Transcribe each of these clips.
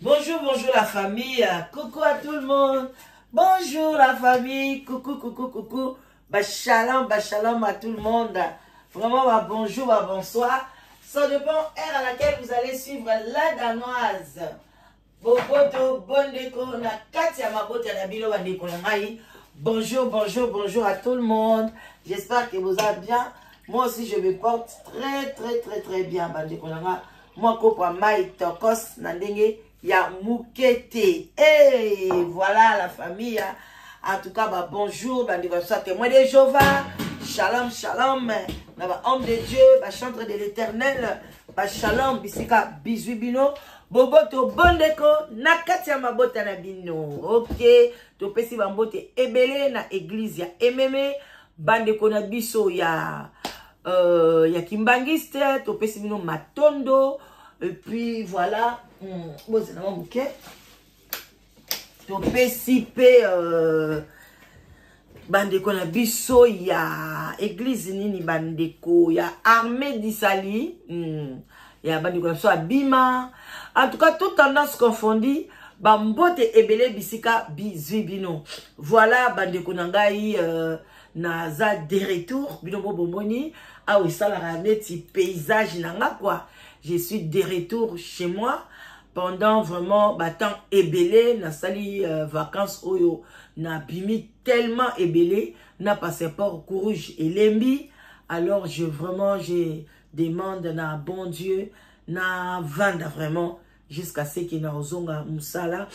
Bonjour, bonjour la famille. Coucou à tout le monde. Bonjour la famille. Coucou, coucou, coucou. Bah, shalom, bah, shalom à tout le monde. Vraiment, bah, bonjour, bah, bonsoir. Ça dépend heure à laquelle vous allez suivre la danoise. Boboto, bondeko, na kati ya mabota na bino bandeko na ngai. Bonjour, bonjour, bonjour à tout le monde. J'espère que vous allez bien. Moi aussi, je me porte très, très, très, très bien, bandeko na ngai. Mwa kopo ya mai tokos na ndenge ya muke te. Hey, voilà la famille. En tout cas, bah, bonjour, bandeko na biso ya témoin de Jéhovah. Shalom, shalom. Na ba homme de Dieu, ba chantre de l'éternel. Ba shalom, bisika, bisous bino. Boboto bondeko na kati ya mabota na bino. Ok, topesi bambote ebele na église ya Ememe, bandeko na biso ya ya kimbangiste, topesi bino matondo. Et puis voilà, bozela mwa moke. Topesi pe bandeko na biso ya église nini, bandeko ya armée d'Isali, ya bandeko na biso ya Bima. En tout cas, toute tendance confondue, bambote ebele bisika bizwi bino. Voilà bandeko na ngai, naza de retour. Bino bo bomoni awa esalaka neti paysage na nga quoi. Je suis de retour chez moi pendant vraiment ba temps ebele. Nasali vacances oyo na bimi tellement ebele na passeport rouge elembi. Alors je vraiment je demande na bon Dieu na vanda vraiment jusqu'à ce que na ozonga musala,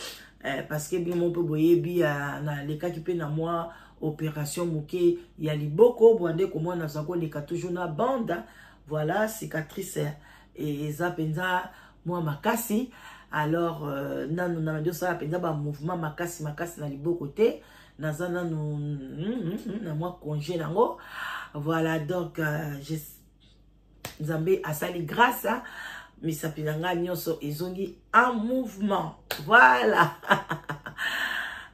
parce que bino mpe boyebi, na lekaki pe na mwa opération moke ya liboko bwande komona naza koleka toujours na bande. Voilà, cicatrice eza mpenza mwa makasi. Alors nanu na bandi osala mpenza ba mouvement makasi makasi na liboko te, naza nanu na mwa congé nango. Voilà, donc Nzambe asali grâce, misapi na ngai nyonso ezongi en mouvement. Voilà.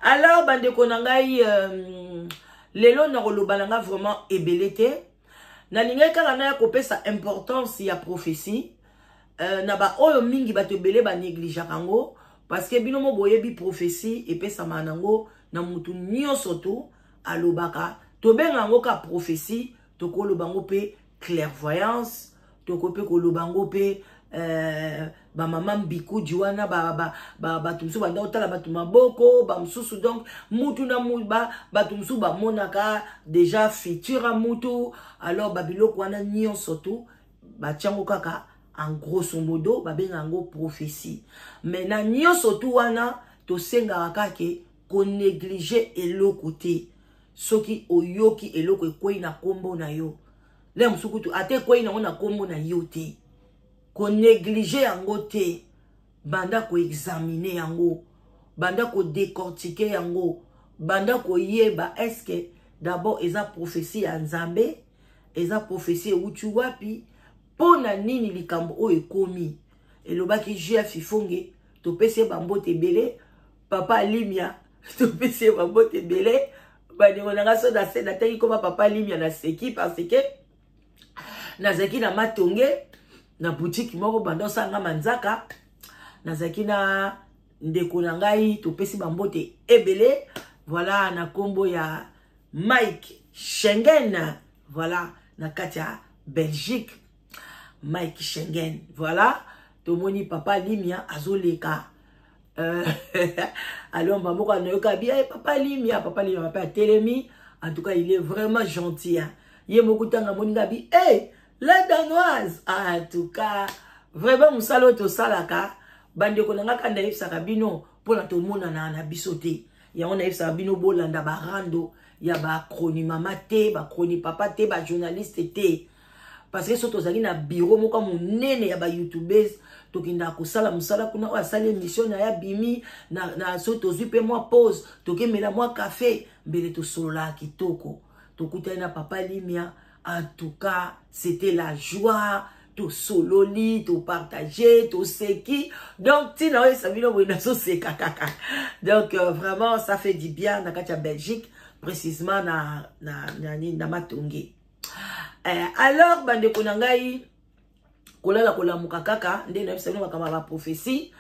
Alors bandeko na ngai, lelo nakoloba na ngai vraiment ebele te. Nalingaki kaka naya kopesa importance ya prophétie, na baoyo mingi bato ebele banégligeaka yango, parce que bino mo boyebi prophétie epesamaka nango na mutu nyonso tu alobaka. Tobenga yango ka prophétie, tokoloba yango mpe clairvoyance, toko mpe koloba yango mpe bamama mbikudi wana, bato mosusu banda kotala bato maboko bamosusu. Donc mutu na bato mosusu bamonaka déjà futur ya mutu. Alors babiloko wana nyonso tu batiango kaka en grosso modo babenga yango prophétie. Mais na nyonso tu wana tosengaka kaka konégliger eloko te. Soki oyoki eloko ekwei na kombo na yo, le mosusu kutu ata ekwei nango na kombo na yo te, konégliger yango te. Banda koexaminer yango, banda kodécortiquer yango, banda koyeba est-ce d'abord eza prophétie ya Nzambe, eza prophétie euti wapi, mpo na nini likambo oyo ekomi. Elobaki JF Ifonge, topesi ye bambote ebele. Papa Limia, topesi ye bambote ebele. Bandeko na nga, so na se natangi koma papa Limia, naseki parce que nazalaki na Matonge na boutique moko, banda osala nga manzaka. Nazalaki na ndeko na ngai, topesi bambote ebele. Voilà, na nkombo ya Mike Schengen, voilà, na kati ya Belgique, Mike Schengen. Voilà, tomoni papa Limia azoleka. Alors moko anayoka bi: "Hey, papa Limia, papa Limia." Papa atelemi. En tout cas, il est vraiment gentil, hein. Ye moko ntango amoni nga bi: "Hey, la danoise." Ah, en tout cas vraiment mosala oyo tosalaka, bandeko na nga, kanda yebisaka bino mpona tomonana na biso te. Yango nayebisaka bino, bolanda barando ya bachroni mama te, bachroni papa te, bajournaliste te, parce que so tozali na bureau moko monene ya bayoutubers, tokendaka kosala mosala kuna. Oyo asali émission na ye abimi na so tozwi mpe mwa pause, tokemela mwa café, mbele tosololaka kitoko. Tokutani na papa Limia, en tout cas c'était la joie. Tosololi, topartage, toseki. Donc ntina oyo esa bino boye, nazoseka kaka. Donc vraiment ça fait du bien na kati ya Belgique, précisément na Matonge. Alors bandeko na ngai, kolala kolamuka kaka nde nayebisa bino makambo ya baprophétie.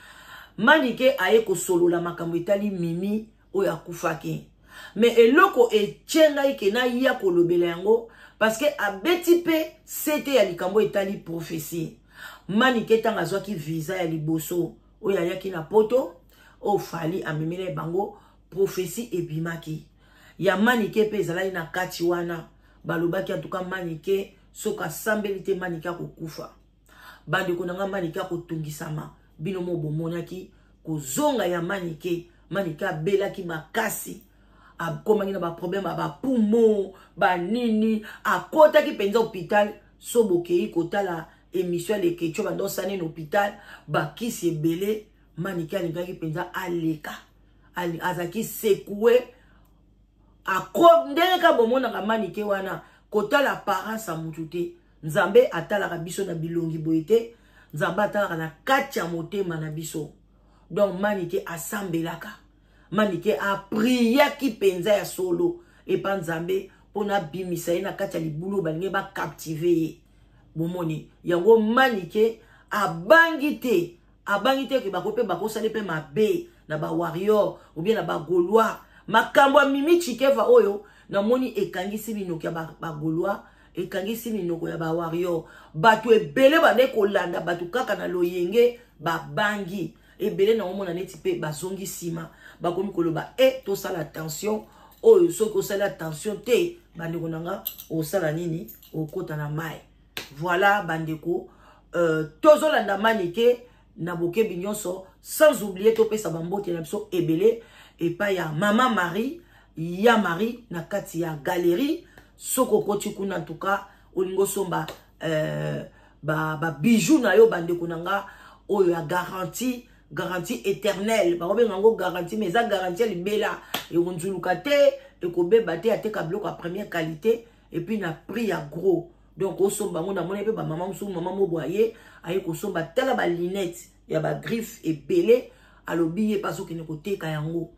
Manike aye kosolola makambo etali Mimi oyo akufaki. Mais eloko etie ngai ke naya kolobela yango parce que abeti mpe sete ya likambo etali prophetie. Manike ntango azwaki visa ya liboso oyo ayaki na poto, oyo Fally amemela ye bango, prophetie ebimaki. Ya Manike mpe ezalaki na kati wana, balobaki en tout cas Manike soki asambeli te Manike akokufa. Bandeko na nga, Manike akotungisama. Bino mo bomonaki kozonga ya Manike. Manike abelaki makasi, akomaki na baproblème ya bapumo banini, akotaki mpenza hôpital. So bokei kotala émission ya Leketio, banda osani na hôpital, bakisi ebele. Manike alingaki mpenza aleka, azalaki secoué. Ako ndenge ka bomonaka Manike wana, kotala apparence ya mutu te. Nzambe atalaka biso na bilongi boye te, Nzambe atalaka na kati ya motema na biso. Donc Manike asambelaka, Manike apriaki mpenza ya solo epa Nzambe mpona abimisa ye na kati ya libulu balingi bacaptive ye. Bomoni yango, Manike abangi te, abangi te ke bako mpe bakosali mpe mabe na bawarrior ou bien na bagaulois. Makambo ya Mimi Chikeva oyo namoni ekangisi minoko ya bagaulois, ekangisi minoko ya bawarrior. Bato ebele bande kolanda bato kaka na loyenge, babangi ebele na omona neti mpe bazongi nsima, bakomi koloba e tosala attention. Oyo soki osali attention te, bandeko na nga, osala nini? Okota na mai. Voilà bandeko, tozolanda Manike na bokebi nyonso, sans oublier topesa bambote na biso ebele epai ya Mama Marie, ya Marie na kati ya galerie. Soki okoti kuna, ntuka olingi osomba babijou ba na yo, bandeko na nga, oyo ya garantie, garantie éternelle, bakobenga yango garantie, mais eza garantie ya libela, ekonzuluka te, ekobeba te. Ateka biloko ya première qualité et puis na prix ya gros. Donc osomba yango. Namoni mpe bamama mosusu, mama mobo aye kosomba, tala balunettes ya bagriffe ebele. Alobi ye mpe azokende koteka yango.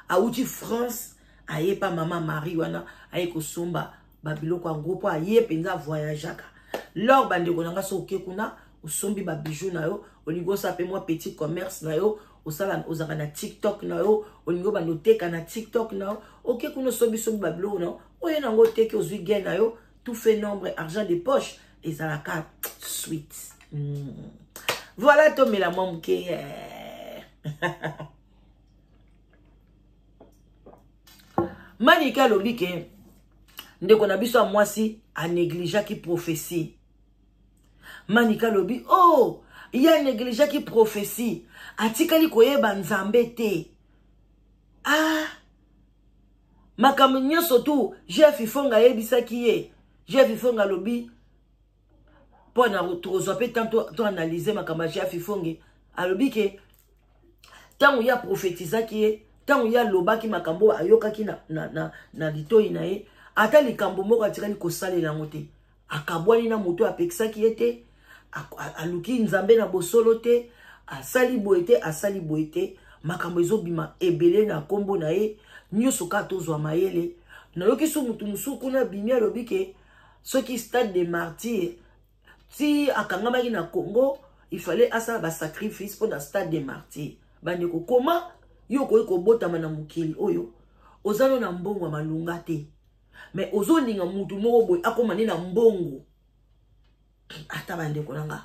Awuti France, aye pa Mama Marie wana, aye kosomba babiloko yango mpo aye mpenza voyageaka lor. Bandeko na nga, so oke kuna, osombi babijou na yo, olingi osala mpe mwa petit commerce na yo, osala, ozalaka na TikTok na yo, olingi obanda oteka na TikTok na yo, oke kuna, osombi babiloko na yo, oye nango, oteki, ozwi gain na yo, tout fait nombre, argent de poche ezalaka sweet. Voilà, tomela mwa moke. Manike alobi ke ndeko na biso ya mwasi anégligeaki prophétie. Manike alobi, oh, ye anégligeaki prophétie, atikali koyeba Nzambe te. Ah, makambo nyonso tu Jeff Ifonga ayebisaki ye. Jeff Ifonga alobi, mpo na tokozwa mpe temps toanalyse makambo ya Jeff Ifonge, alobi ke ntango ye aprofetizaki ye, ntango ye alobaki makambo oyo ayokaki na litoi na ye, ata likambo moko atikali kosalela yango te. Akabwani na moto apekisaki ye te, aluki Nzambe na bosolo te, asali boye te, asali boye te. Makambo ezobima ebele na nkombo na ye nyonso, kaka tozwa mayele. Nayoki so motu mosusu kuna abimi, alobi ke soki Stade de Martyr ti akangamaki na Congo, il fallait asala basacrifice mpo na Stade de Martyr. Bandeko, koma yo okoki kobotama na mokili oyo, oza no na mbongo ya malunga te, mais ozolinga mutu moko boye akóma nde na mbongo. Ata bandeko na nga,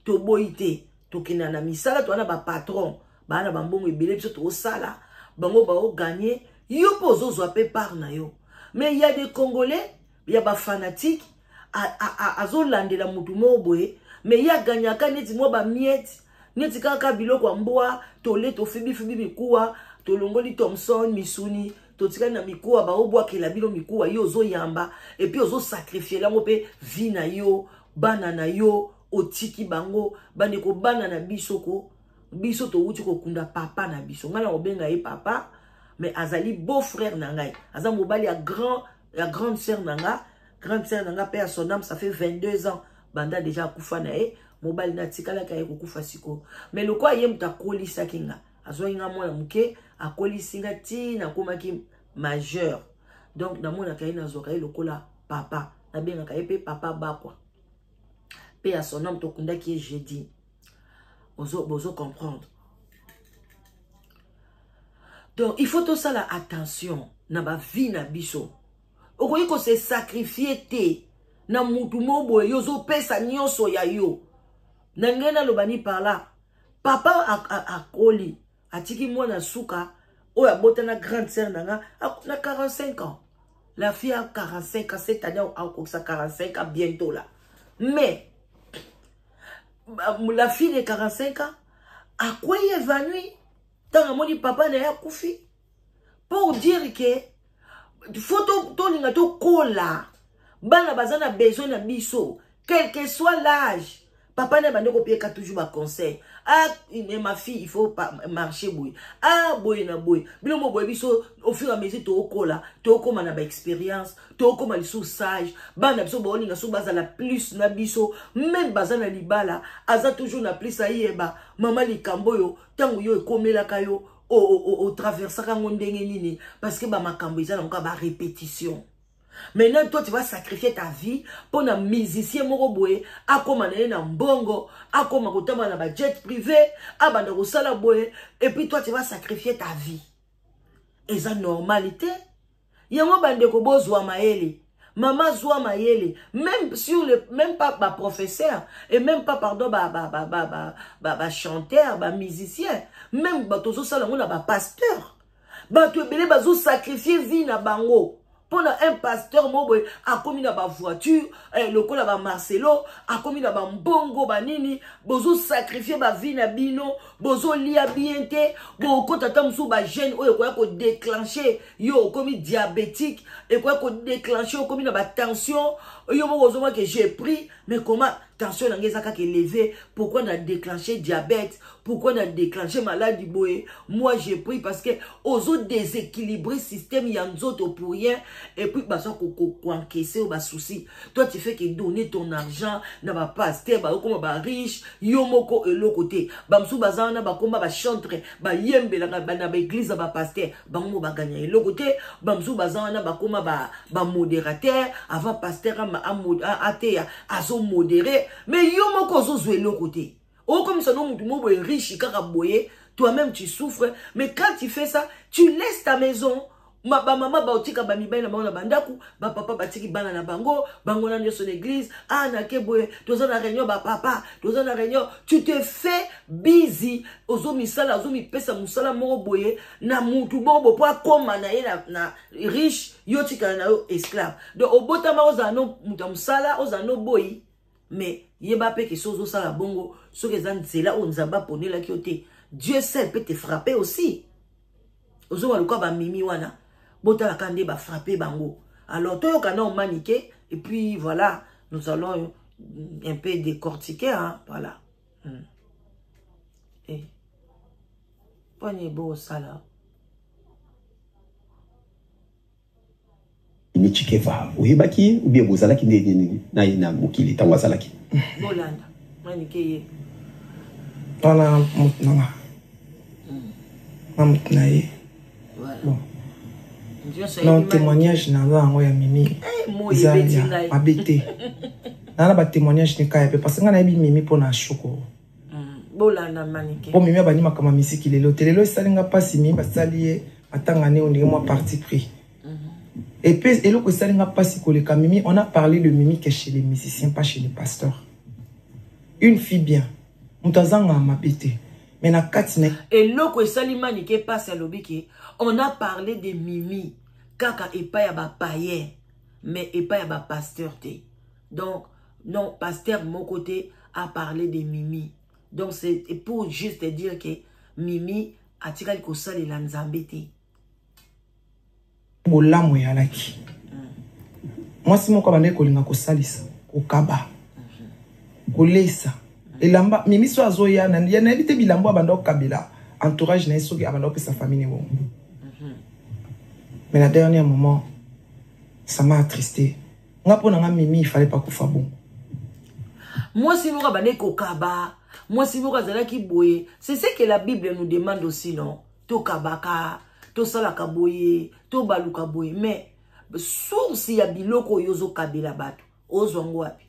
toboyi te, tokenda na misala, toza na bapatron baa na bambongo ebele, biso tozosala, bango baoganye, yo mpe ozozwa mpe part na yo. Mais ya des Congolais ya bafanatique azolandela mutu moko boye, mais ye aganyaka neti mwa bamiettes, neti kaka biloko ya mbwa tole, tofibifibi mikuwa, tolongoli thomson misuni, totikali na mikuwa, baobwakela bino mikuwa, yo ozoyamba et puis ozosacrifier yango mpe vie na yo, bana na yo otiki bango. Bandeko, bana na biso ko, biso towuti kokunda papa na biso. Ngai na kobenga ye papa, mais azali beau frère na ngai, aza mobali ya grand, ya grande sœur na nga, grande sœur na nga, paix à son âme. Ça fait 22 ans banda déjà akufa na ye, mobali na atikalaki aye kokufa sikoyo. Mais lokola ye moto akolisaki nga, azwaki nga mwana moke, akolisi nga ti nakomaki majeur, donc namonaka ye, nazwaka ye lokola papa, nabengaka ye mpe papa Bakwa, paix à son âme. Tokundaki ye jeudi. Bozo comprendre. Donc il faut tosala attention na bavie na biso. Okoki kose sacrifier te na mutu moko boye, yo ozopesa nyonso ya yo. Na ngai naloba ni par là, papa akoli, atiki mwana suka oyo abota na grande sœur na nga na 45 ans. La fille a 45 ans cette année, akokisa 45 ans bientôt là. Mais la fille de 45 ans akwei évanouie ntango amoni papa na ye akufi. Pour dire que faut tolinga tokola, bana baza na besoin na biso, quel que soit l'âge. Papa na bande kopieka toujours ba conseil. Ah, mais ma fille, il faut pas marcher boye. Ah, boye na boye. Biloko boye biso au fur et à mesure tokola, tokoma na ba expérience, tokoma liso sage. Bana biso baolinga so bazala plus na biso, même baza na libala, aza toujours na plus ayeba. Mama likambo yo, tango yo ekomelaka yo, o traversaka yango ndenge nini, parce que ba makambo eza na ba répétition. Maintenant, toi, tu vas sacrifier ta vie pour un musicien moko boye, akoma na ye na mbongo, akoma kotamba na ba jet privé, abanda kosala boye, et puis toi, tu vas sacrifier ta vie. Eza normalité. Yango bandeko bozwa mayele. Mama zwa mayele, même sur le, même pas ba professeur et même pas pardon ba ba ba ba ba ba, ba chanteur, ba musicien, même ba tozo sala ngo na ba pasteur. Bato ebele bazo sacrifier vie na bango. Pona un pasteur moko boye akomi na ba voiture, lokola ba Marcelo, akomi na ba mbongo ba nini, bozo sacrifier ba vie na bino, bozo lia bien te, bokota ta musu ba jeune oyo ekoya ko déclencher yo okomi diabétique, ekoya ko déclencher okomi na ba tension, yo moko ozomona que j'ai pris, mais comment tension na ngai eza kaka élevée, pourquoi na déclencher diabète, pourquoi na déclencher maladie boye, moi j'ai pris parce que ozo déséquilibrer système ya nzoto pour rien, et puis baza ko ko ko encaisser ba soucis. Toi tu fais que donner ton argent na ba pasteur, ba okoma ba riche, yo moko eloko te. Ba msu baza na ba koma ba chantre, ba yembela na ba na ba église ba pasteur, bango ba gagner eloko te. Ba msu baza na ba koma ba ba modérateur, avant pasteur a a ateya, azo modérer, mais yo moko ozo zwe eloko te. Oh, comme ça, non, mutu moko est riche, kaka boye, toi-même tu souffres, mais quand tu fais ça, tu laisses ta maison. Ma, ba mama ba otika ba mibali na bango na bandaku, ba papa ba tiki bana na bango, bango na nyoso na église, ah na ke boye, toza na réunion ba papa, toza na réunion, tu te fais busy, ozo misala, ozo mipesa musala moko boye, na mutu moko bo po akoma na ye na riche, yo tikala na yo esclave. Donc obotama ozala no mutu ya musala, ozala no boyi, mais yeba pe ke soki ozosala bongo, soki eza nzela oyo Nzambe aponelaki yo te, Dieu seul peut te frapper aussi. Ozonga lokola ba mimi wana, botalaka nde ba frapper bango. Alors toyoka na Manike, et puis voilà, nous allons un peu décortiquer, hein, voilà. Eh. Poni bo sala. Mimi Tshikeva, oyebaki ye ou bien bozalaki nde nini na ye na mokili ntango azalaki? Bolanda, Manike ye. Wana moto na nga. Na moto na ye. Voilà. Bon. Nyonso Non, ayebi témoignage na nga yango ya Mimi. Eh, moi, Eza ebeti ya ngai. mabe te. Na na ba témoignage ne kaya pe parce que nga nayebi Mimi mpo na Shoko. Bolanda Manike. Po Mimi abandi makambo ya misiki lelo te. Lelo esali nga pasi Mimi basali ye matanga ne ondenge mwa parti pris. Et puis eloko esali nga pasi koleka Mimi, on a parlé de Mimi que chez les musiciens, pas chez les pasteurs. Une fille bien. Moto azanga mabe te. Mais na kati na eloko esali Manike pasi alobi ke on a parlé de Mimi kaka epai ya ba païen, mais epai ya ba pasteur te. Donc non, pasteur moko te a parlé de Mimi. Donc c'est pour juste dire que Mimi atikali kosalela Nzambe te. Bolamu eyalaki. Mwasi moko abandaki kolinga kosalisa, kokaba, kolesa elamba. Mimi so azoya na ya nayebi te bilamba abanda kokabela entourage na ye soki abanda kopesa famille ne bongo. Mais na dernier moment, ça m'a attristé. Nga mpo na nga Mimi, il fallait pas kufa bongo. Mwasi moko abandaki kokaba, mwasi moko azalaki boye. C'est ce que la Bible nous demande aussi, non? Tokabaka, tosalaka boye, tobaluka boye. Mais source ya biloko oyo ozokabela bato, ozwa ngo wapi?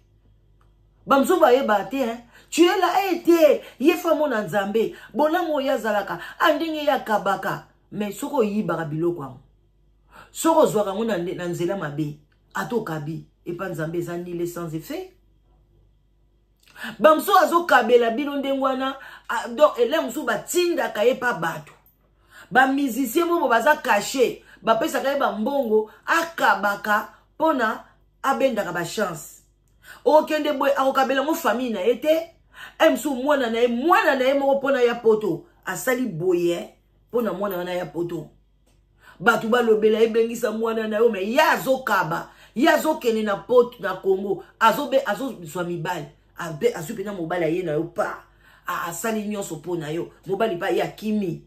Bamzo bayeba te, hein? Tu es là, eh, te, ye fa mona Nzambe, bolamu oyo azalaka, ah, ndenge ye akabaka. Mais soki oyibaka biloko yango, soki ozwaka yango na nzela mabe, ata okabi epa Nzambe, eza nul, sans effet. Bamosusu azokabela bino ndenge wana. Donc ele mosusu batindaka ye pa bato, bamusicien mobo baza cachet, bapesaka ye bambongo, akabaka mpona abendaka bachance. Okende boye, akokabela yango famille na ye te, e mosusu mwana na ye, mwana na ye moko mpona ya poto. Asali boye mpona mwana wana ya poto, bato balobela, ebengisa mwana na yo. Me ye azokaba, ye azokende na poto, na Congo azozwa mibali, azwi mpena mobali, aye na yo pa asali nyonso mpo na yo. Mobali mpe aye, akimi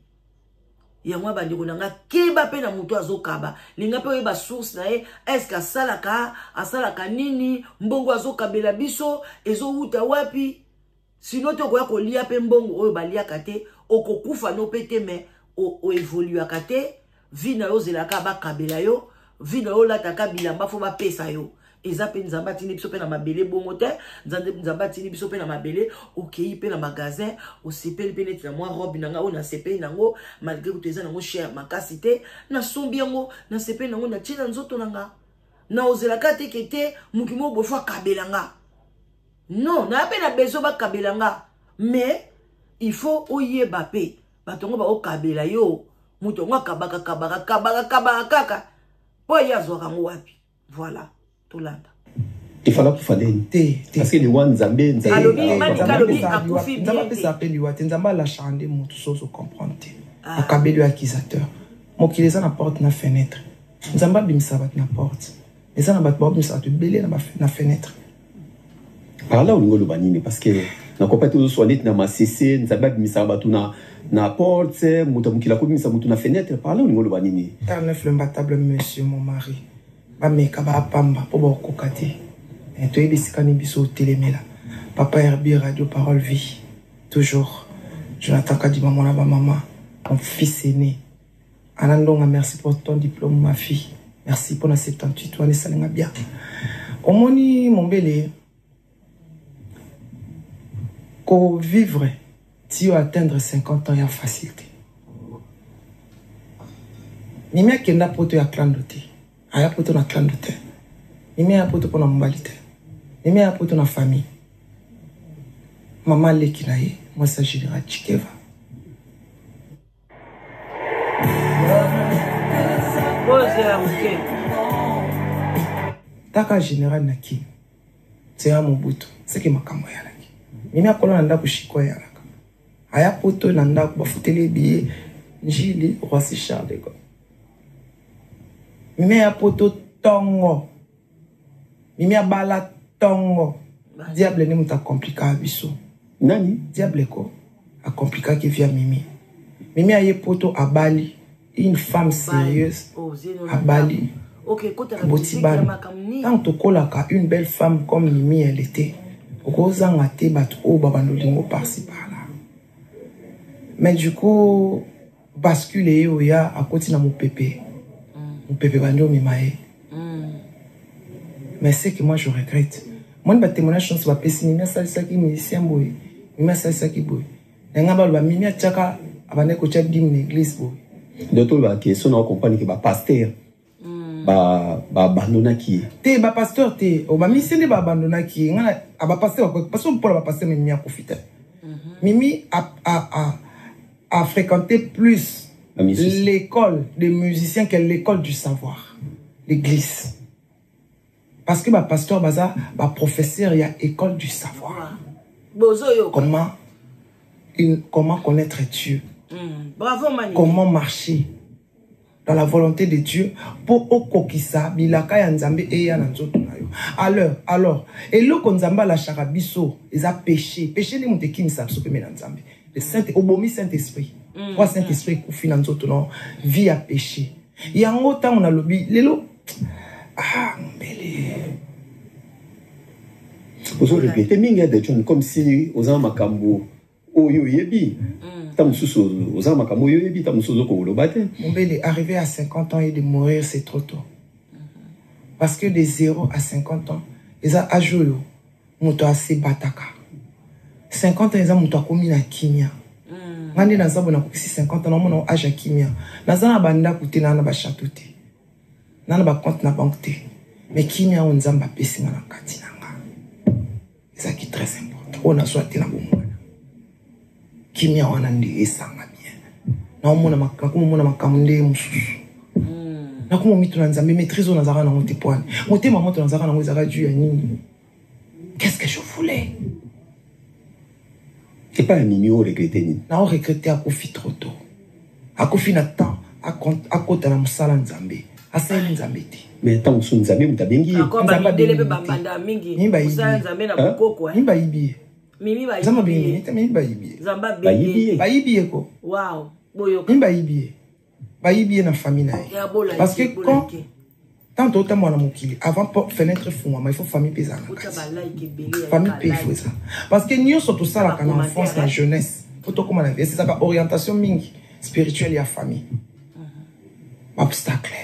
yango. Ya bandeko na nga, keba mpe na moto azokaba. Linga mpe oyeba source na ye. Est-ce asalaka nini? Mbongo azokabela biso ezowuta wapi? Sinon te, okoya kolia mpe mbongo oyo baliaka te, okokufa no mpe te. Me oévoluaka te. Vie na yo, ozelaka bakabela yo. Vie na yo, olataka bilamba fo bapesa yo. Eza mpe Nzambe atindi biso mpe na mabele bongo te. Nzambe atindi biso mpe na mabele. Okei mpe na magasin, osepeli mpe neti na mwa robe na ngai oyo nasepeli nango, malgré kutu eza nango cher makasi te. Nasombi yango, nasepeli nango, natie na nzoto na nga. Na ozelaka te ke te moki moko boye fo akabela nga. Non, naya mpe na besoin bakabela nga, mais il faut oyeba mpe bato yango baokabela yo. Moto yango akabaka, kabaka, kabaka, kabaka kaka mpo ye azwaka yango wapi? Voilà, tolanda. Efala kufa ndeni? Te. Parce que liwa, Nzambe Nzambe. Nzambe apesa mpe liwa te. Nzambe alashaka nde motu. So ozocomprendre te, akabeli yo accusateur. Mokili eza na porte na fenêtre. Nzambe abimisa bato na porte, eza na bato baobimisa bato ebele na fenêtre. Par là olingi oloba nini? Parce que nakopa te, ozoswa neti na masese. Nzambe abimisaka bato na porte, moto ya mokili akobimisa moto na fenêtre. Par là olingi oloba nini? R9 l'imbattable, monsieur mon mari, bameka baapamba mpo bakokoka te. Toyebi esika ni biso otelemela. Papa Herbi, Radio Parole Vie toujours. Jonathan Kadima, mwana bamama, mon fils aîné. Ana Ndonga, merci pour ton diplôme, ma fille. Merci pour la 78 wana, esalinga bien. Omoni mombele, kovivre ti atteindre 50 ans ya facile te. Mimi akenda poto ya clando te, aya poto na clando te. Mimi aya poto mpona mobali te, mimi aya poto na famille. Mama aleki na ye mwasi ya général Chikeva. Ozela moke. Taka général na kini nzela Mobutu, seke makambo eyalaki. Mimi akola na ndako shiko, eyalaka aya poto na ndako bafuteli ebiye Njili, Roissy Charles de Gaulle. Mimi aya poto ntongo, mimi abala ntongo. Diable nde moto akomplikaka biso. Nani? Diable ko akomplikaki vie ya Mimi. Mimi aye poto, abali une femme sérieuse, abali, aboti bana. Ntango tokolaka, une belle femme comme Mimi, elle était, okozanga te bato oyo babanda olingo par-ci par-là. Mais du coup bascule ye, oya akoti na mopepe, mopepe bandi omema ye. Mais c'est que moi je regrette, moni batémoignage nyonso bapesi. Mimi asalisaki musicien boye, Mimi asalisaki boye. Na nga baloba Mimi atiaka, abandaki kotia dîme na église boye. Donc tolobaka question na comprendre ke bapasteur baabandonaki ye? Te, bapasteur te. Bamisie nde baabandonaki ye. Nga bapasteur, parce que mpona bapasteur, Mimi akufi te. Mimi a fréquenté plus l'école des musiciens que l'école du savoir, l'église, parce que bapasteur baza baprofesseur ya école du savoir. Comment connaître Dieu, Bravo, Mani. comment marcher dans la volonté de Dieu mpo okokisa bilaka ya Nzambe eya na nzoto na yo. Alors eloko Nzambe alashaka biso eza péché. Péché nde moto ekimisa biso pembe na Nzambe. Le saint obomi Saint Esprit, po Saint Esprit ekufi na nzoto na vie ya péché. Yango ntango nalobi lelo, ah, mbele. Ozo répéter mingi ya de John, comme si oza na makambo oyo oyebi. Ta mosusu oza na makambo oyo oyebi, ta mosusu ozokoloba te. Mombele, arriver à 50 ans et de mourir, c'est trop tôt, parce que de 0 à 50 ans eza âge oyo moto asebataka. 50 ans eza moto akomi na kimia. Nga nde naza boye, nakokisi 50 ans, naomona age ya kimia. Naza na bandako te, naa na bachateau te, naa na bacompte na banque te, mais kimia oyo Nzambe apesi nga na kati na nga ezalaki très important. Oyo nazwa te na bomwana, kimia wana nde esanga bien. Naomona, nakomomona makambo nde mosusu, nakoma mituna Nzambe, maîtrise oyo nazalaka nango te poane, motema moto nazalaka nango ezalaka du ya nini? Qu'est-ce que je voulais? Epai ya Mimi, oyo regrete nini? Nao regrete akufi trop tôt, akufi na temps akota na mosala Nzambe, asaleli Nzambe te. Mais ntango mosusu Nzambe moto abengi ye. Encore Nzambe bamindele mpe abengi bambanda mingi Mimi bayibi mosala ye. Nzambe na Hein? bokoko, eh. Mimi bayibi ye. Mimi Nzambe bayibi abengi ye. ye te, mimi bayibi ye. Nzambe abengi Bayibi ye. ye. Bayibi ye ko. Wow, boyoka. Mimi bayibi ye, bayibi ye na famille na ye. Ya bola. Parce que Ike, bola quand ike. tant totambola na mokili, avant fenêtre efungwama, il faut famille mpe ezala na Otya kati. balike ebele ya Famille mpe, il faut balike. eza, parce que nyonso tosalaka na Bacommentaire, enfance, na eh. jeunesse, po tokóma na vie, ezaka orientation mingi spirituelle ya famille, baobstacle,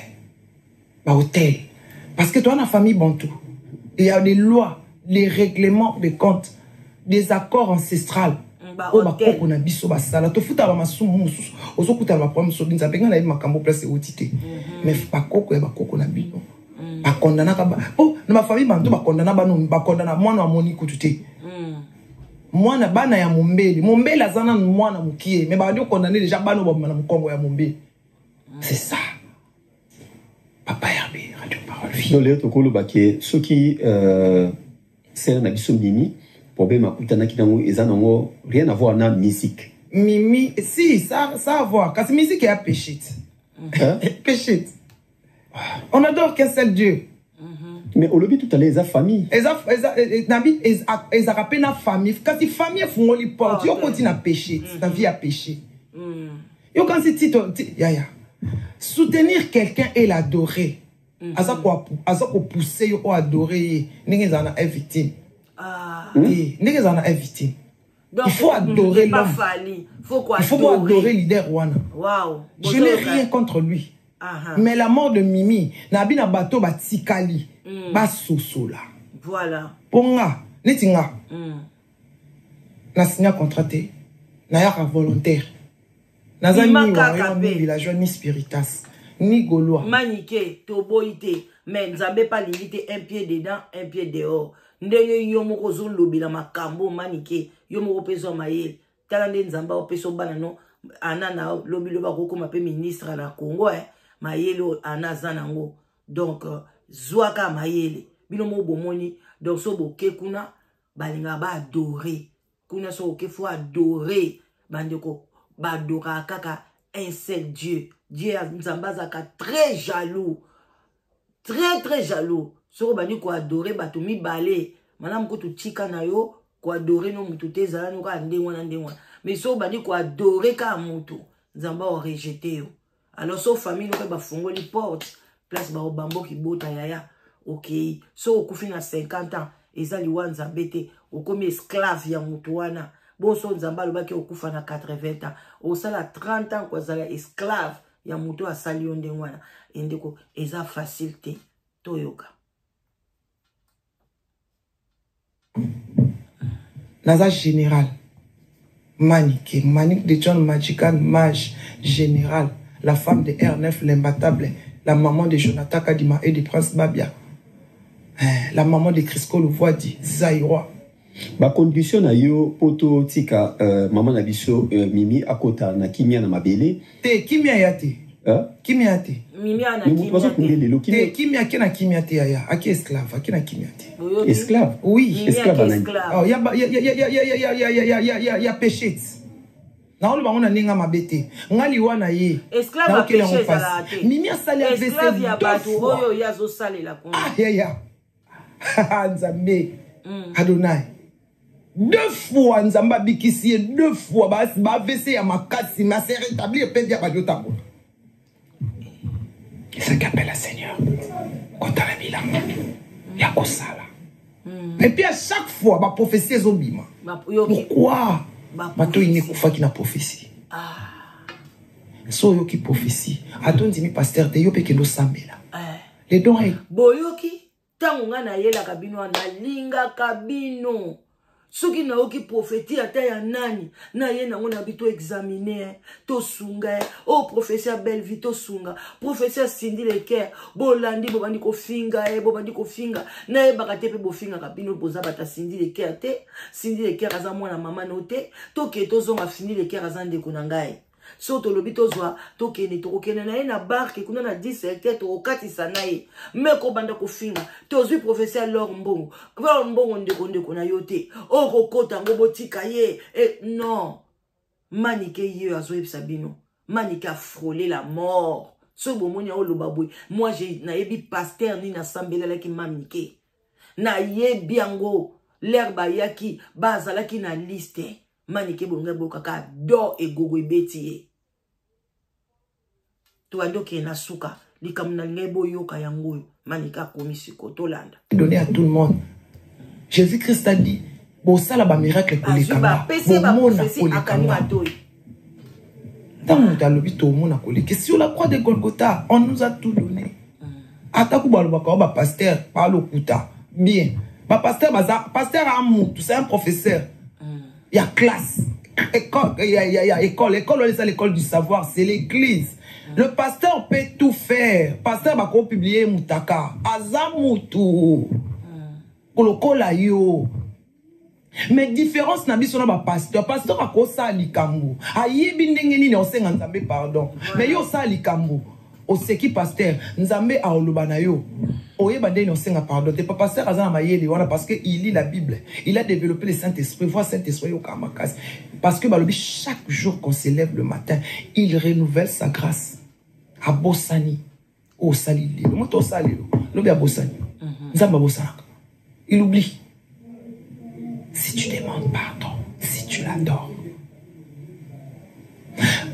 baautel, parce que toza na famille bantou. Il y a des lois, des règlements de compte, des accords ancestrales oyo Baautel. bakoko na biso basala. Tofutaka bamasumu mosusu, ozokutana baproblème mosusu. Nzambe, ngai nayebi makambo place euti te, mais bakoko ya bakoko na bino bakondanaka po na bafamille bantu bakondana bano, bakondana mwana amoni kutu te. Mwana, bana ya mombeli, mombeli aza nanu mwana mokie, mais babandi okondane déjà bana oyo babima na mokongo ya mombeli. C'est ça, papa Herbe, Radio Parole Vie. Donc lelo tokoloba ke soki sere na biso Mimi, problème akutanaki nango eza nango rien à voir na musique? Mimi, si, ça à voir, kasi musique eya péché te. Hein? Péché te. On adore qu'un seul Dieu. Mais olobi tout à l'heure eza famille. Eza ezalaka mpe na famille, kasi famille efungoli porte. Ah, yo ok. koti na péché, na vie ya péché. Yo kanisi ti yaya, soutenir quelqu'un et l'adorer, aza kopousse yo oyo adorer ye ndenge ezala na victime. Ah. Te, ndenge ezala na victime. Donc, Il faut adorer pas l'homme. Fally. Faut quoi? Il faut ko adorer leader wana. Wow. Je n'ai rien contre lui, Ah, ah. mais la mort de Mimi, na bi na bato batikali basosola. Voilà. Mpo nga, neti nga, nasinya contrat te, nayaka volontaire, naza Bima ni kaka warrior, ni pe. villageois, ni spiritas, ni gaulois. Manike, toboyi te, mais Nzambe pa alingi te un pied dedans, un pied dehors. Ndenge yo moko ozolobela makambo, Manike, yo moko mpe zwa mayele. Tala nde Nzambe aopesa bana no ana na lobi lobi akokóma mpe ministre na Congo, eh. Mayele oyo ana aza nango, donc zwaka mayele. Bino moko bomoni. Donc so boke kuna, balingaka baadore kuna. So oke, faut adorer. Bandeko, baadoraka kaka un seul Dieu. Dieu, Nzambe azalaka très jaloux, très très jaloux soki obandi koadore bato mibale. Malamu kutu tika na yo koadore no motu te, ezala no kaka ndenge wana, ndenge wana. Mais soki obandi koadore kaka motu, Nzambe aorejeter yo. Alors so famille no mpe bafungoli porte, place baobamboki bota yaya, okei. So okufi na 50 ans, eza liwa Nzambe te, okomi esclave ya motu wana. Bonso Nzambe alobaki okufa na 80 ans, osala 30 ans kozala esclave ya motu asali yo ndenge wana. Endeko eza facile te, toyoka. Naza général Manike, Manik de John Magican Mage général, la femme de R9 l'imbattable, la maman de Jonathan Kadima et de Prince Babia, eh, la maman de Crisco Louvoidi Zaïrois. Bacondition na yo mpo totika mama na biso Mimi akota na kimia na mabele? Te, kimia ya te. Hein? Kimia ya te. Mimi ana Mais moto kimia bazokunde te. lelo Te, kimia. kimia ake na kimia te, yaya, aki esclave, ake na kimia te. Boyoki? Esclave? Oui. Mimi Esclave ake anani? esclave. Oh, ya ba- ya ya ya ya ya ya ya ya ya ya ya ya péché ti. Naoloba ngo na ndenge ya mabe te. Nga liwa na ye, Esclave ya naokeli yango péché mpasi. ezalaka te. Mimi asali AVC Esclave ya deux bato fois. oyo ye azosalela kuna. Ah yaya, Nzambe Adonai, deux fois Nzambe abikisi ye, deux fois ba AVC ya makasi, mais ase rétablir mpe bia bali otambola. Ce qu'appelle le Seigneur kotala bilanga ya kosala, et puis à chaque fois baprophétie ezobima. Yoki. Pourquoi? Baprophétie. Bato ini ekufaki na prophétie. So oyoki prophétie, ata ondimi pasteur te, yo mpe kende osambela. Eh. Le don est Boyoki, ntango ngai nayelaka bino wana, nalingaka bino. Soki nayoki prophetie ata ya nani, naye nango na bi to examine, eh, tosunga, eh. Oyo oh, prophetie ya belle vie tosunga, prophetie ya Cindy Leker, bolandi bobandi kofinga, eh, bobandi kofinga, nayebaka te mpe bofingaka bino boza bata Cindy Leker te. Cindy Leker aza mwana mama no te, toke tozonga. Cindy Leker aza ndeko na ngai. So tolobi tozwa, tokende, tokokende na ye na barke kuna na 10 hectare, tokokatisa na ye. Me kobanda kofinga, tozwi professeur Lor Mbongo, Lor Mbongo ndeko ndeko na yo te, oyo kokota yango botika ye e, non. Manike ye azoyebisa bino, Manike a frôlé la mort. Soki bomoni oloba boye, moi nayebi pasteur nini asambelelaki Manike, nayebi yango. Lere bayaki bazalaki na liste, Manike bonga bokaka do egogo ebeti ye. Tobandi okende na suka likambo na lingai boyoka yango oyo Manike akomi siko tolanda. Donner à tout le monde. Jésus-Christ a dit bosala ba miracle koleka nga, bomona koleka nga. Ntango moto alobi tomona koleka, sur la croix de Golgotha, on nous a tout donné. Atako balobaka o bapasteur balokuta bien, bapasteur baza pasteur a mutu, c'est un professeur ya classe, école, ya école, école wana eza l'école du savoir, c'est l'église. Le pasteur peut tout faire. Pasteur bakopublier mutaka, aza mutu lokola yo. Mais différence na biso na bapasteur, pasteur akosala likambo ayebi ndenge nini osenga Nzambe pardon, mais yo osala likambo oseki pasteur, Nzambe aoloba na yo oyeba ndenge osenga pardon te. Pasteur aza na mayele wana parce que il lit la Bible, il a développé le Saint-Esprit, voix Saint-Esprit yoka makasi, parce que balobi chaque jour qu'on se lève le matin, il renouvelle sa grâce. Abosani osali lelo, moto osali lelo lobi abosani, Nzambe abosanaka, il oublie. Si tu demandes pardon, si tu l'adores.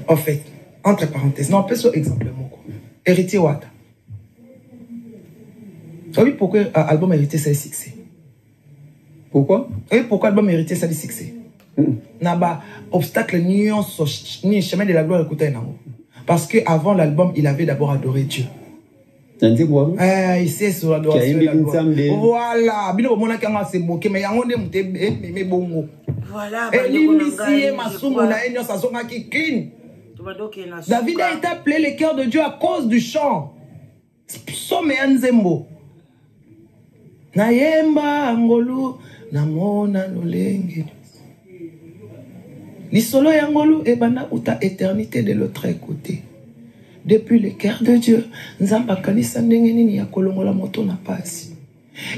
En fait, entre parenthèses, non, peso exemple moko. Héritier Wata. Oui, pourquoi album Héritier c'est succès? Pourquoi? Oui, pourquoi album Héritier c'est succès? Na ba obstacle nyonso ni chemin de la gloire écoutait nango. Parce que avant l'album, il avait d'abord adoré Dieu. Na nzembo wana? Eh, il sur l'adoration. Voilà, bino bomonaki yango ase moke, mais yango nde moto ememe bongo. Voilà, elimbisi ye masumu na ye nyonso, azongaki clean. David a été appelé le cœur de Dieu à cause du chant. Psaume ya nzembo. Nayemba ngolu namona lolenge lisolo ya ngolu ebanda uta éternité de l'autre côté. Depuis le cœur de Dieu, Nzambe akanisa ndenge nini ya kolongola moto na pasi.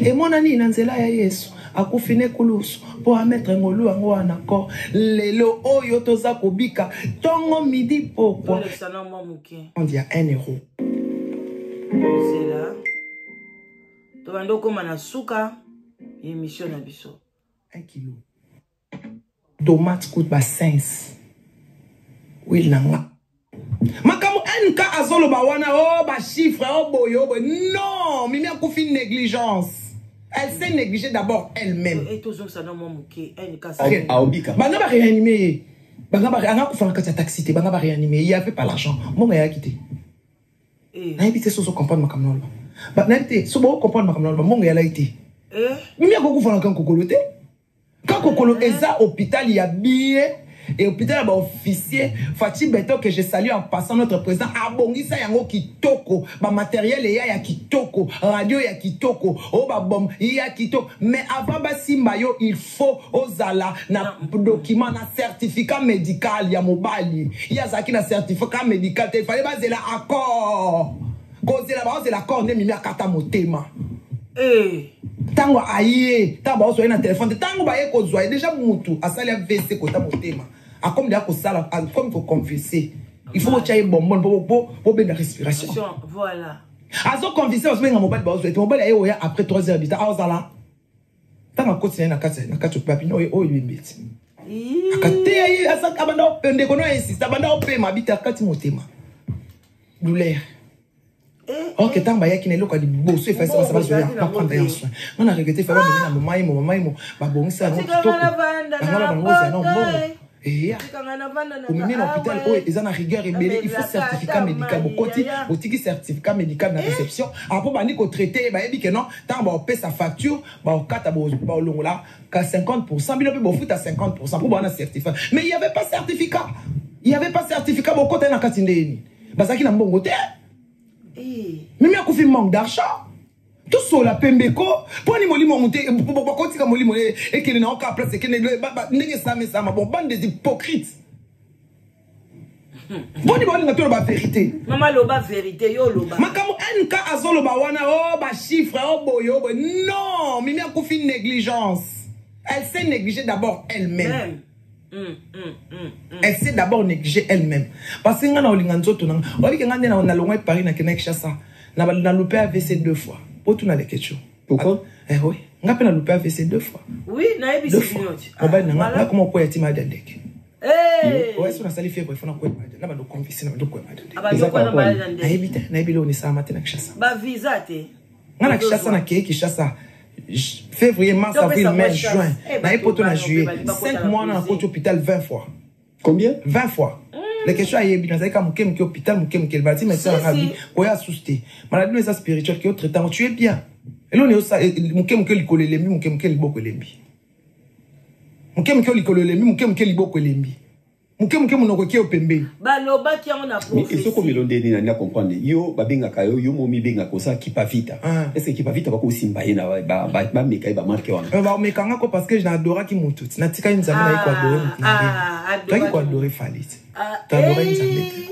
Emonani na nzela ya Yesu akufi na ekulusu mpo ametre ngolu yango wana ko lelo oyo toza kobika ntongo midi pokwa. Tolekisa na mwa moke. On dit 1 euro. Zela. Tobandi okóma na suka ya émission na biso. 1 kilo. Tomate coûte ba 5. Huile na nga. Makambo NK azoloba wana, oh ba chiffre, oh boye, oh boye. Non, Mimi akufi négligence. Elle s'est négligée d'abord elle-même. E tozongisa na mwa moke NK. Aobika. Banga ba réanimer ye. Banga ba anga kufa na kati ya taxi te, banga ba réanimer. Il y avait pas l'argent. Mbongo eyaki te. Nayebi te sozo comprendre makambo na oloba. Nayebi te so bo comprendre makambo na oloba, mbongo eyalaki te. Mimi akokufa na kankokolo te. Kankokolo eza hôpital ya bien et hôpital ya baofficier. Fatshi Beton, que je salue en passant, notre président, abongisa yango kitoko, bamatériel eya ya kitoko, radio ya kitoko, oyo babom ya kitoko. Mais avant basimba yo, il faut ozala na document, na certificat médical ya mobali. Ye azalaki na certificat médical te, ifale bazela accord, kozela baozela accord nde Mimi akata motema. Ntango aye, ntango baozwa ye na telefone te, ntango baye kozwa ye déjà, mutu asali AVC kota motema, akomi deya kosala, akomi koconvulser, il faut botya ye bonbonne po bobenda respiration. Voilà. Azoconvulser, bazobenga mobali, baozwa ye te. Mobali aye oya après 3 heures du temps, aozala ntango akoti na ye na kati papi oyo oyo ebembeti akateya ye, abanda ndeko no insiste, abanda opema abita akati motema, douleur. Ok, ntango bayaki na eloko ya liboso, efasi basa bazwa ya baprendre ya soin. Nga na regretter, fa bamemi na mama yemo, mama yemo babongisa yango kitoko, bango na bango ozala na mbongo. Eya omemi na hôpital oyo eza na rigueur ebele, il faut certificat médical. Bokoti, botiki certificat médical na réception apo bandi kotraite ye. Bayebi ke non, ntango baopesa facture, baokata, baolongola ka 50, bino mpe bofuta 50 mpo bawana certificat. Mais il y avait pas certificat, il y avait pas certificat. Bokota ye na kati ndeni, bazalaki na mbongo te. Mimi akufi manque d'argent. Tosola pembe ko mpo ni molimo mu te. Bakotika molimo ekende na oka place, ekende ndenge esama esama. Bon, bande des hypocrites, boni baolinga toloba vérité? Mama, loba vérité, yo loba. Makambo nk azoloba wana, o bachiffre, o boye, o boye, non. Mimi akufi négligence. Elle s'est négligée d'abord elle-même. Elle s'est d'abord négligée elle-même, parce que nga na olinga nzoto nanga. Oyebike nga nde nalongwa Paris, nakendaki Kinshasa, naloupe AVC deux fois po tuna Leketio. Pourquoi? Eh oui, nga mpe naloupe AVC deux fois. Oui, nayebisi bino. Mobali na nga nakoma okwea ti maladi ya ndeke. Ouais, so nasali fièvre, ifo nakwea maladi na bando convulser, na bando kwea maladi ya ndeke. Nayebi te, nayebi eloko esalama te na Kinshasa. Bavisa te. Nga na Kinshasa, nakei Kinshasa février, mars, avril, mai, juin. Naye poto na juillet, 5 mois na nakoti hôpital 20 fois. Combien? 20 fois. Les questions ayebi, nazalaki ka moke moke hôpital, moke moke. Bati médecin nanga abi koya susu te, maladie no eza spirituel, ke otraite yango, tu es bien. Eloni moke moke, likolo elembi, moke moke liboko elembi, moke moke likolo elembi, moke moke liboko elembi, moke moke monoko eke yo pembeni. Balobaki yango na Mais ezokomela nde nini? Nani acomprendre yo? Babengaka yo, yo mo mibengaka oza Kipavita. Ah. Est ce que Kipavita bakosimba ye na bameka ye bamarke wana? Bamekanga ko parce que naadoraki motu ti natikali Nzambe, nayi koadore motu na ndenge toyaki koadore Fally ti toadore Nzambe te.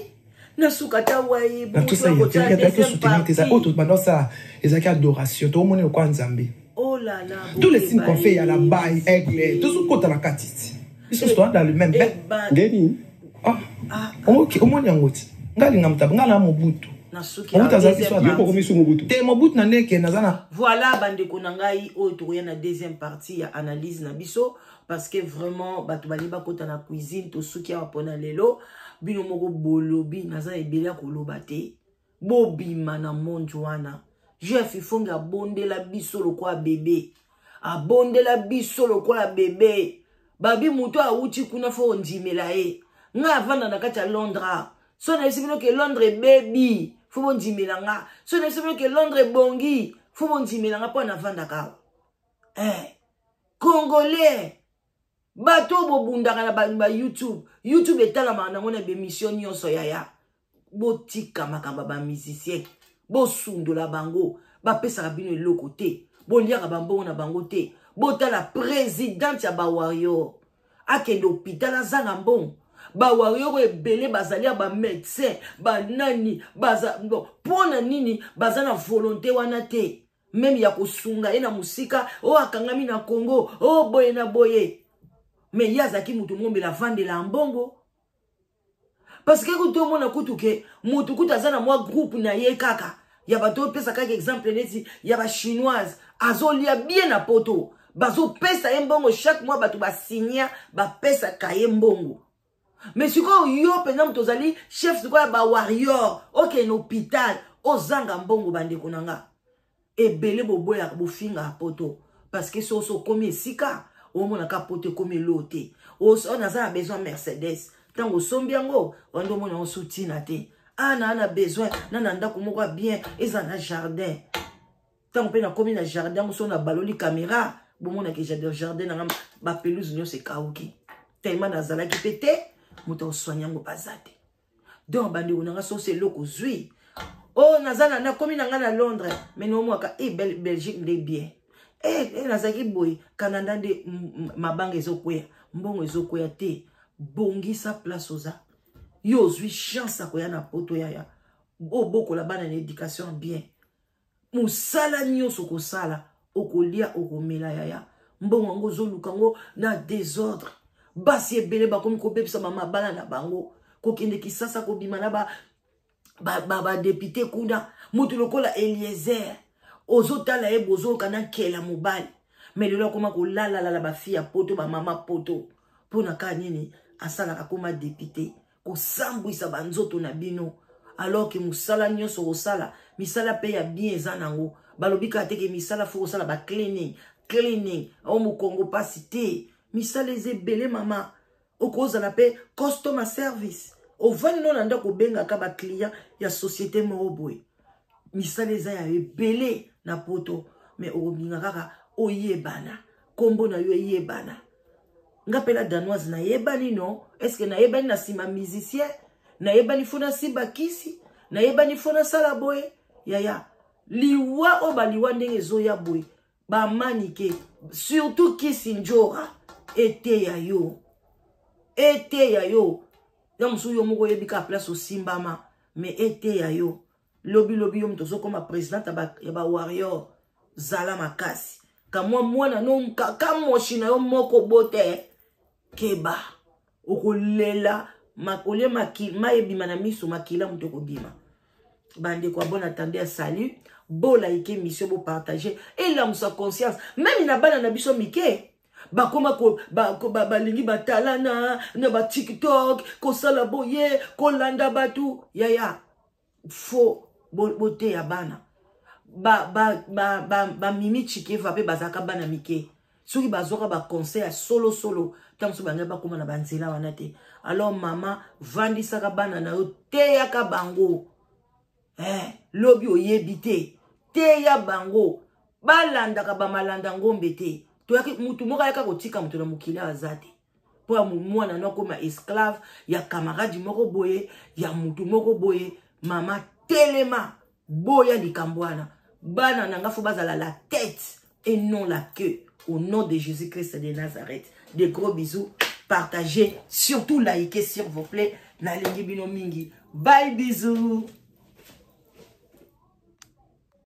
Nasuka ta waye. Na tosala tosoutenir te, oyo tobanda osala ezalaki adoration, toomoni lokola Nzambe. Oh là là. Tous les signes qu'on fait ya la baille aigle, tozokota na kati ti biso toza dans le même bain. Nde nini? Ah, omoni yango ti ngai alinga moto, ngai na Mobutu. Mobutu azalaki so. Yo kokomi su Mobutu? Te, Mobutu na ndeke naza na. Voilà, bandeko na ngai, oyo tokoya na deuxième partie ya analyse na biso, parce que vraiment bato balingi bakota na cuisine. Tosuki awa mpona lelo. Bino moko bolobi, naza ebele ya koloba te. Bobima na monde wana. Jeff Ifonge abondela biso lokola bebe, abondela biso lokola bebe. Babi moto awuti kuna, fo ondimela ye. Ngai avanda na kati ya Londres. So nayebisi bino ke Londres ebebi, fo bondimela nga. So nayebisi bino ke Londres ebongi, fo bondimela nga, mpo navandaka awa. Eh, Congolais, bato oyo bobundaka na ba YouTube, YouTube etalamaka nango na bemission nyonso. Yaya, botika makambo ya bamusicien, bosundola bango. Bapesaka bino eloko te, boliaka bambongo na bango te. Botala présidente ya bawarrior, akende hôpital, azanga mbongo. Bawarrior oyo ebele bazali ya bamédecin, banani baza. Bon, mpo na nini baza na volonté wana te, même ya kosunga ye na mosika oyo akangami na Congo oyo boye na boye? Mais ye azalaki motu mombela, avandela ya mbongo, parce que kutu omona kutu ke motu kutu aza na mwa groupe na ye kaka ya bato. Opesa kaka exemple neti ya bachinoise, azolia bien na poto, bazopesa ye mbongo chaque mois, bato basinya, bapesaka ye mbongo. Mais sikoyo yo mpenza moto ozali chef sikoyo ya bawarrior, okende na hôpital, ozanga mbongo. Bandeko na nga ebele, boboyaka, bofingaka poto, parce que soki okomi esika, omonaka poto ekomi elo te. Oyo naza na besoin Mercedes, ntango osombi yango wanda, omona yango su ntina te. A na besoin na ndako moko ya bien, eza na jardin. Ntango mpe nakomi na jardin yango, so na baloli caméra, bomonaki jardin nanga, bapelouse nyonso ekauki, tellement nazalaki mpe te moto akosoigne yango, baza te. Donc bandeko nanga, sosi eloko ozwi oyo, naza na, nakomi na ngai na Londres, mais naomwaka e Belgique nde bien. E nazalaki boye Canada nde mabanga ezokweya, mbongo ezokweya te. Bongisa place oza. Yo ozwi chance ya koya na poto, yaya, obokola bana na éducation bien. Mosala nyonso kosala, okolia, okomela. Yaya, mbongo yango ozoluka yango na désordre. Basi ebele bakomi kobebisa bamabala na bango, kokende Kisasa, kobima na badéputé ba kuna. Motu lokola Eliezer, ozotala ye, bozoyoka na nkela mobali, mais lelo akoma kolalalala bafille ya poto, bamama poto. Mpona kaka nini asalaka? Koma député, kosambwisa banzoto na bino, alors ke mosala nyonso kosala, misala mpe ya bien eza nango. Balobi kaka teke misala fo kosala bacleaning, cleaning o mokongo mpasi te. Misala eza ebele, mama. Okozala mpe customer service, ovandi no na ndako, obengaka baclient ya société moko boye. Misala eza ya ebele na Poto, mais okolinga kaka oyebana, nkombo na yo eyebana. Nga mpe la Danoise nayebani, no? Est-ce nayebani na nsima musicien? Nayebani fo nasimba kisi? Nayebani fo nasala boye? Yaya, liwa oyo, baliwa ndenge ezoya boye, bamanike, surtout kisi njora eteya yo, eteya yo. Ya mosusu, yo moko oyebi kaka place osimbama, mais eteya yo. Lobilobi yo moto ozokoma présidente ya bawarrior. Zala makasi. Kamwa mwana no kamoshi na yo moko bote, keba, okolela olie mai ebima na miso, makila moto ekobima. Bandeko ya bon attendeur, salut. Bolike émission, bopartage, elamusa conscience même na bana na biso mike. Bakoma balingi batalana na baTikTok, kosala boye, kolanda bato. Yaya, fo boteya bana. Bamimi Chikeva mpe bazalaka bana mike. Soki bazwaka baconseil ya solosolo, ntango mosusu bangai bakóma na banzela wana te. Alors mama, vandisaka bana na yo, teyaka bango. Lobi oyebi te, teya bango, balandaka bamalanda ngombe te. Toyaki mutu moko ayaka kotika moto na mokili aza te mpo ya mwana no akóma esclave ya camarade moko boye, ya mutu moko boye. Mama, telema, boya likambo wana. Bana na nga fo bazala la tête et non la queue, au nom de Jésus-Christ de Nazareth. Des gros bisous, partagez, surtout likez, s'il vous plaît. Nalingi bino mingi. Bye, bisous.